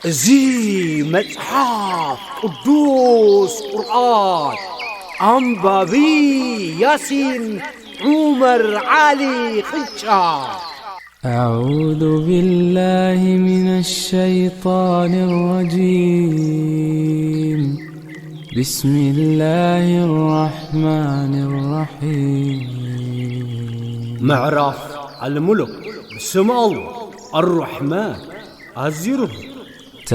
እዚ መጽሓፍ ቅዱስ ቁርኣን ኣንባቢ ያሲን ዑመር ዓሊ ኽንጫ። أعوذ بالله من الشيطان الرجيم. بسم الله الرحمن الرحيم. ምዕራፍ ኣልሙሉክ። ብስም ኣላህ ኣርራሕማን ኣዝዩ ርህሩህ።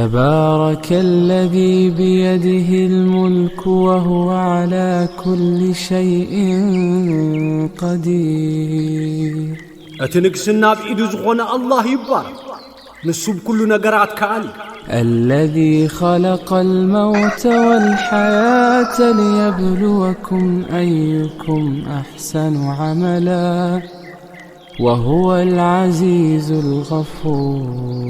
تبارك الذي بيده الملك وهو على كل شيء قدير. እቲ ንግስና ኣብ ኢዱ ዝኾነ ኣላህ ይባረክ። ንሱ ብኩሉ ነገራት ከኣል እዩ። الذي خلق الموت والحياة ليبلوكم أيكم أحسن عملا وهو العزيز الغفور.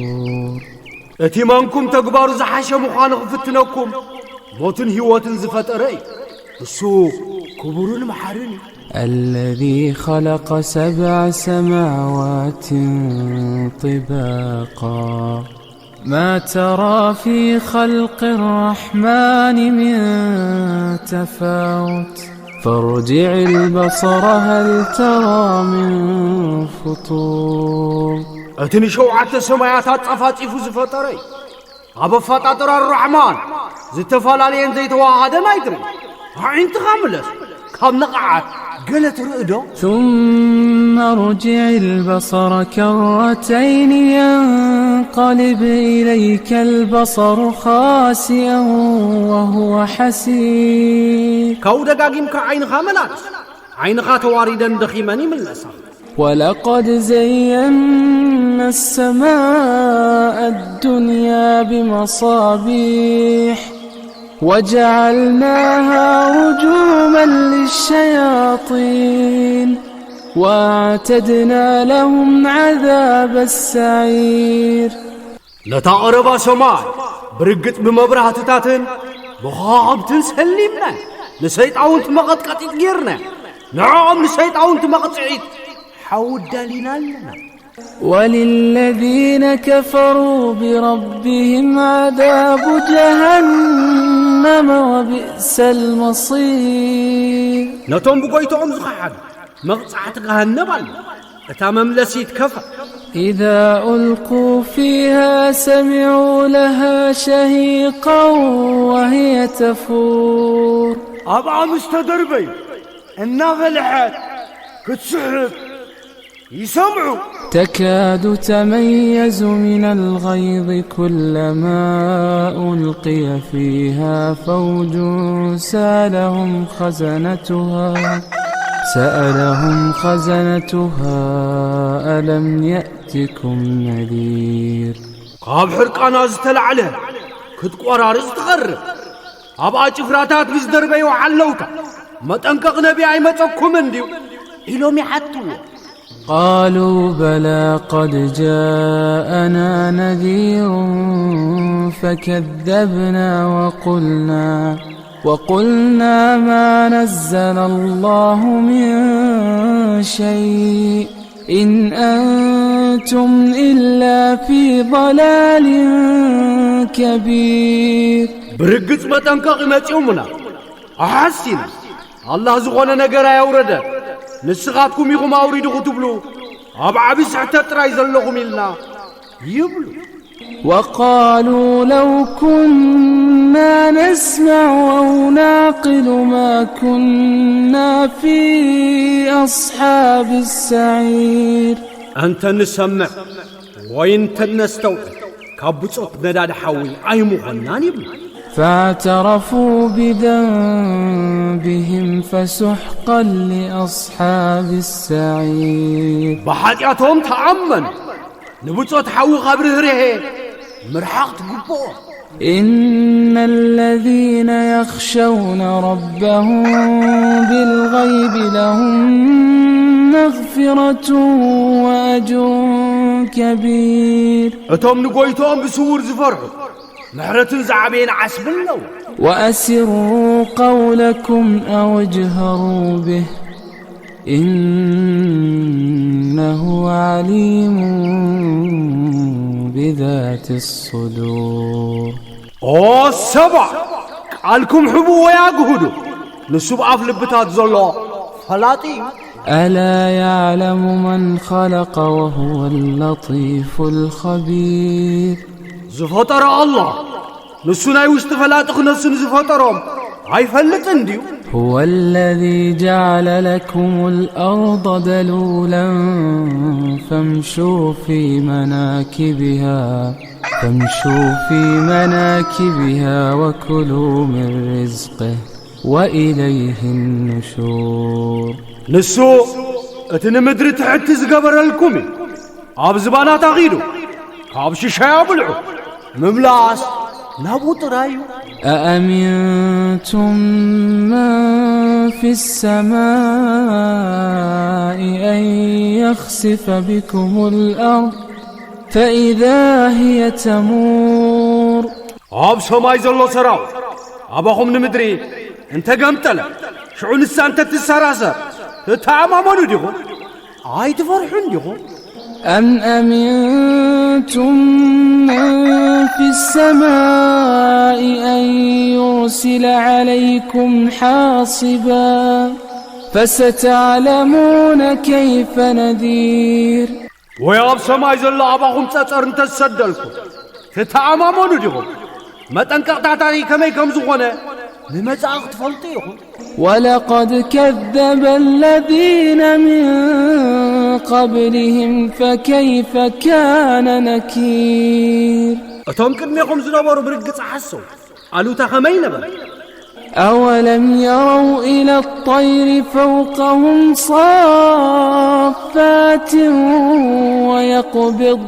እቲ መንኩም ተግባሩ ዝሓሸ ምዃኑ ክፍትነኩም ሞትን ህይወትን ዝፈጠረ እዩ። እሱ ክቡርን መሓርን እዩ። الذي خلق سبع سماوات طباقا ما ترى في خلق الرحمن من تفاوت فارجع البصر هل ترى من فطور. እቲ ንሸውዓተ ሰማያት ኣጸፋጺፉ ዝፈጠረ እዩ። ኣብ ኣፈጣጥራ ኣራሕማን ዝተፈላለየን ዘይተዋሃደን ኣይትርኢ። ኣዒንትኻ ምለስ፣ ካብ ንቕዓት ገለ ትርኢ ዶ? ثم ارجع البصر كرتين ينقلب إليك البصر خاسئا وهو حسير. ካብኡ ደጋጊምካ ዓይንኻ መላልስ። ዓይንኻ ተዋሪደን ደኺመን ይምለሳ። ولقد زينا السماء الدنيا بمصابيح وجعلناها رجوما للشياطين وأعتدنا لهم عذاب السعير. ነታ ቐረባ ሰማይ ብርግጽ ብመብራህትታትን ብኸዋኽብትን ሰሊምና፣ ንሰይጣውንቲ መቐጥቀጢት ጌርና፣ ንዕኦም ንሰይጣውንቲ መቕጽዒት ሓዊ ኣዳሊና ኣለና። وللذين كفروا بربهم عذاب جهنم وبئس المصير. ነቶም ብጎይታኦም ዝኸሓዱ መቕጻዕቲ ገሃነብ ኣሎ። እታ መምለሲት ከፋ። إذا ألقوا فيها سمعوا لها شهيقا وهي تفور. ኣብኣ ምስ ተደርበዩ እናፈልሐት ክትስሕብ ይሰምዑ። تكاد تميز من الغيظ كلما ألقي فيها فوج سألهم خزنتها سألهم خزنتها ألم يأتكم نذير. ካብ ሕርቃና ዝተላዕለ ክትቆራርጽ ትቐርብ። ኣብኣ ጭፍራታት ምስ ደርበዩ ዓለውታ፣ መጠንቀቕ ነቢ ኣይመጸኩምን ድዩ ኢሎም ይሓትዎ። قالوا بلى قد جاءنا نذير فكذبنا وقلنا وقلنا ما نزل الله من شيء إن أنتم إلا في ضلال كبير. ብርግጽ መጠንቀቒ መጺኡምና። ኣሓሲና ኣላህ ዝኾነ ነገር ኣየውረደ፣ ንስኻትኩም ኢኹም ኣውሪዱ ክትብሉ ኣብ ዓቢ ስሕተት ጥራይ ዘለኹም ኢልና ይብሉ። وقالوا لو كنا نسمع أو نعقل ما كنا في أصحاب السعير. እንተ ንሰምዕ ወይ እንተ ነስተውዕል ካብ ብጾት ነዳዲ ሓዊ ኣይምኾንናን ይብሉ። فاعترفوا بذنبهم فسحقا لأصحاب السعير. ብሓጢኣቶም ተኣመኑ። ንብጾት ሓዊ ካብ ርህርሄ ምርሓቕ ትግብኦ። إن الذين يخشون ربهم بالغيب لهم مغفرة وأجر كبير. እቶም ንጎይቶኦም ብስውር ዝፈርሑ ምሕረትን ዝዓበየን ዓስቢ ኣለዎ። وأسروا قولكم أو اجهروا به إنه عليم ذات الصدور. ኦ ሰባ! ቃልኩም ሕቡ ወይ ኣግህዱ። ንሱ ብኣፍ ልብታት ዘሎ ፈላጢ እዩ። ألا يعلم من خلق وهو اللطيف الخبير. ዝፈጠረ ኣላህ፣ ንሱ ናይ ውሽጢ ፈላጢ ክነሱ ንዝፈጠሮም ኣይፈልጥን ድዩ? هو الذي جعل لكم الأرض ذلولا فامشوا في مناكبها، فامشوا في مناكبها وكلوا من رزقه وإليه النشور. ንሱ እቲ ንምድሪ ትሕቲ ዝገበረልኩም እዩ። ኣብ ዝባናት ኣኺዱ ካብ ሽሻይ ኣብልዑ። ምምላስ ናብኡ ጥራይ እዩ። أأمنتم من في السماء أن يخسف بكم الأرض فإذا هي تمور. ኣብ ሰማይ ዘሎ ሰራዊት ኣባኹም ንምድሪ እንተገምጠለ፣ ሽዑ ንሳ እንተትሰራሰር ትተኣማመኑ ዲኹም? ኣይትፈርሑን ዲኹም? أم أمنتم من في السماء أن يرسل عليكم حاصبا فستعلمون كيف نذير. ወይ ኣብ ሰማይ ዘሎ ኣባኹም ጸጸር እንተዝሰደልኩም ትተኣማመኑ ዲኹም? መጠንቀቕታታተይ ከመይ ከም ዝኾነ ንመጻኢ ክትፈልጡ ኢኹም። ولقد كذب الذين من قبلهم فكيف كان نكير. እቶም ቅድሜኹም ዝነበሩ ብርግጽ ሓሰው። ኣሉታ ከመይ ነበረ? أولم يروا إلى الطير فوقهم صافات ويقبض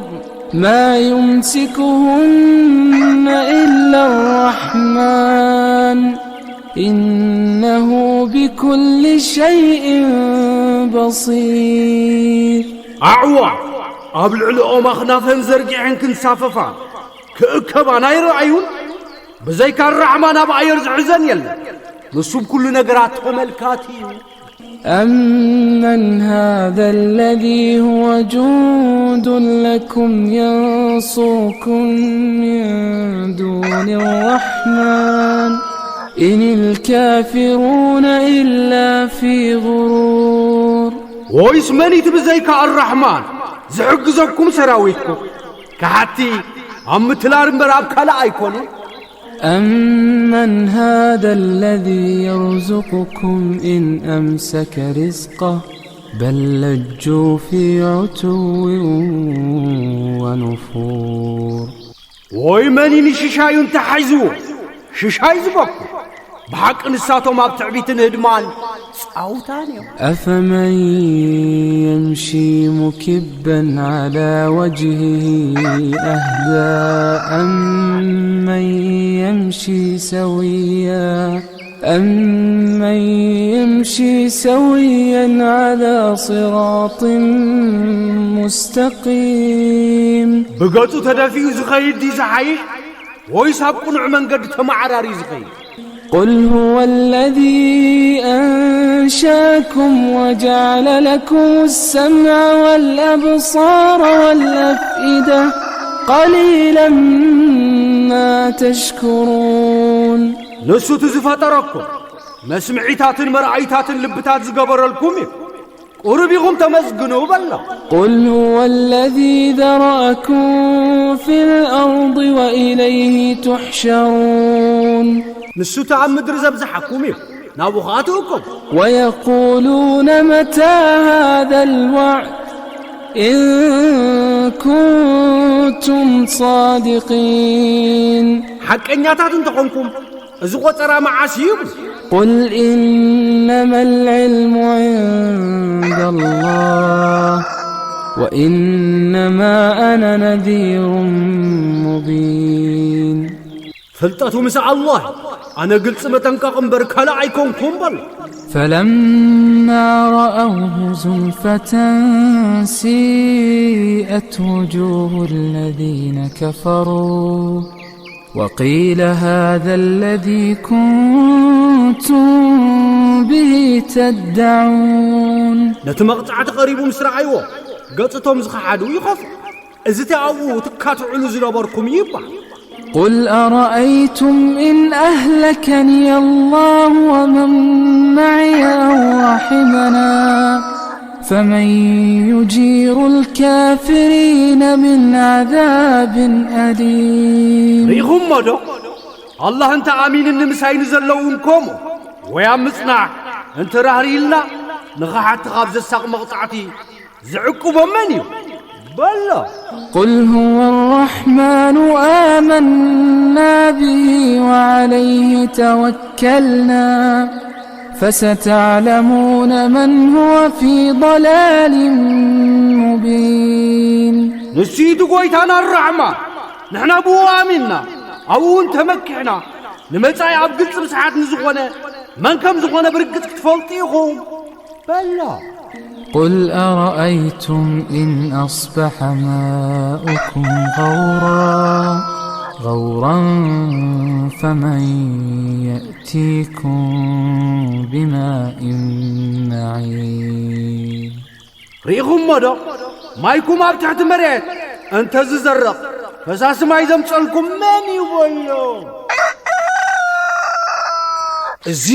ما يمسكهن إلا الرحمن إنه بكل شيء بصير. ኣዕዋፍ ኣብ ልዕሊኦም ኣኽናፈን ዘርጊሐን ክንሳፈፋ ክእከባን ኣይረኣዩን? ብዘይካ ራሕማን ኣብ ኣየር ዝሕዘን የለን። ንሱ ብኩሉ ነገራት ተመልካቲ እዩ። أمن هذا الذي هو جند لكم ينصركم من دون الرحمن إن الكافرون إلا في غرور. ወይስ መን እቲ ብዘይካ ኣራሕማን ዝሕግዘኩም ሰራዊትኩም? ከሓቲ ኣብ ምትላር እምበር ኣብ ካልእ ኣይኮኑን። أمن هذا الذي يرزقكم إن أمسك رزقه بل لجوا في عتو ونفور. ወይ መን እዩ ንሽሻዩ እንተሓይዝዎ ሽሻይ ዝበኩ? ብሓቂ ንሳቶም ኣብ ትዕቢትን ህድማን ጻውታን እዮም። أفمن يمشي مكبا على وجهه أهدى أمن يمشي سويا أمن يمشي سويا على صراط مستقيم. ብገጹ ተደፊኡ ዝኸይድ ድዩ ዝሓይሽ? ወይስ ኣብ ቅኑዕ መንገዲ ተመዓራርዩ ዝኸይድ? قل هو الذي أنشأكم وجعل لكم السمع والأبصار والأفئدة قليلا ما تشكرون. ንሱ እቲ ዝፈጠረኩም፣ መስምዒታትን መርኣይታትን ልብታት ዝገበረልኩም እዩ። ቁሩብ ኢኹም ተመስግኑ በሎ። قل هو الذي ذرأكم في الأرض وإليه تحشرون. ንሱ እቲ ኣብ ምድሪ ዘብዝሓኩም እዩ፣ ናብኡ ኸኣ ትእከቡ። ويقولون متى هذا الوعد إن كنتم صادقين. ሓቀኛታት እንተኾንኩም፣ እዚ ቆጸራ መዓስ እዩ? قل إنما العلم عند الله وإنما أنا نذير مبين. ፍልጠቱ ምስ ኣላህ፣ ኣነ ግልጺ መጠንቀቕ እምበር ካልእ ኣይኮንኩን በል። فلما رأوه زلفة سيئت وجوه الذين كفروا وقيل هذا الذي كنتم به تدعون. ነቲ መቕጻዕቲ ቀሪቡ ምስ ረኣይዎ፣ ገጽቶም ዝኸሓዱ ይኸፍኡ። እዚ እቲ ኣብኡ ትካትዕሉ ዝነበርኩም እዩ ይባል። قل أرأيتم إن أهلكني الله ومن معي أو رحمنا فمن يجير الكافرين من عذاب أليم. ርኢኹሞ ዶ? ኣላህ እንተ ኣሚንኒ ምሳይ ንዘለዉ እንኮሞ ወይ ኣብ ምጽናሕ እንተ ራህሪልና ንኸሓቲ ካብ ዘሳቕ መቕጻዕቲ ዝዕቅቦ መን እዩ? በሎ። قل هو الرحمن آمنا به وعليه توكلنا فستعلمون من هو في ضلال مبين. ንሱ እዩ እቲ ጎይታና ራሕማ። ንሕና ብኡ ኣሚንና ኣብኡ እውን ተመኪሕና። ንመጻኢ ኣብ ግልጺ ብስሓት ንዝኾነ መን ከም ዝኾነ ብርግጽ ክትፈልጡ ኢኹም። በሎ። قل أرأيتم إن أصبح ماؤكم غورا غورا فمن يأتيكم بماء معين. ርኢኹሞ ዶ? ማይኩም ኣብ ትሕቲ መሬት እንተ ዝዘርቕ ፈሳሲ ማይ ዘምጸልኩም መን እዩ? በሎ። እዚ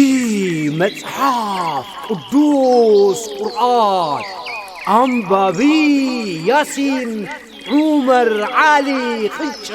መጽሓፍ ቅዱስ ቁርኣን ኣንባቢ ያሲን ዑመር ዓሊ ቕጫ።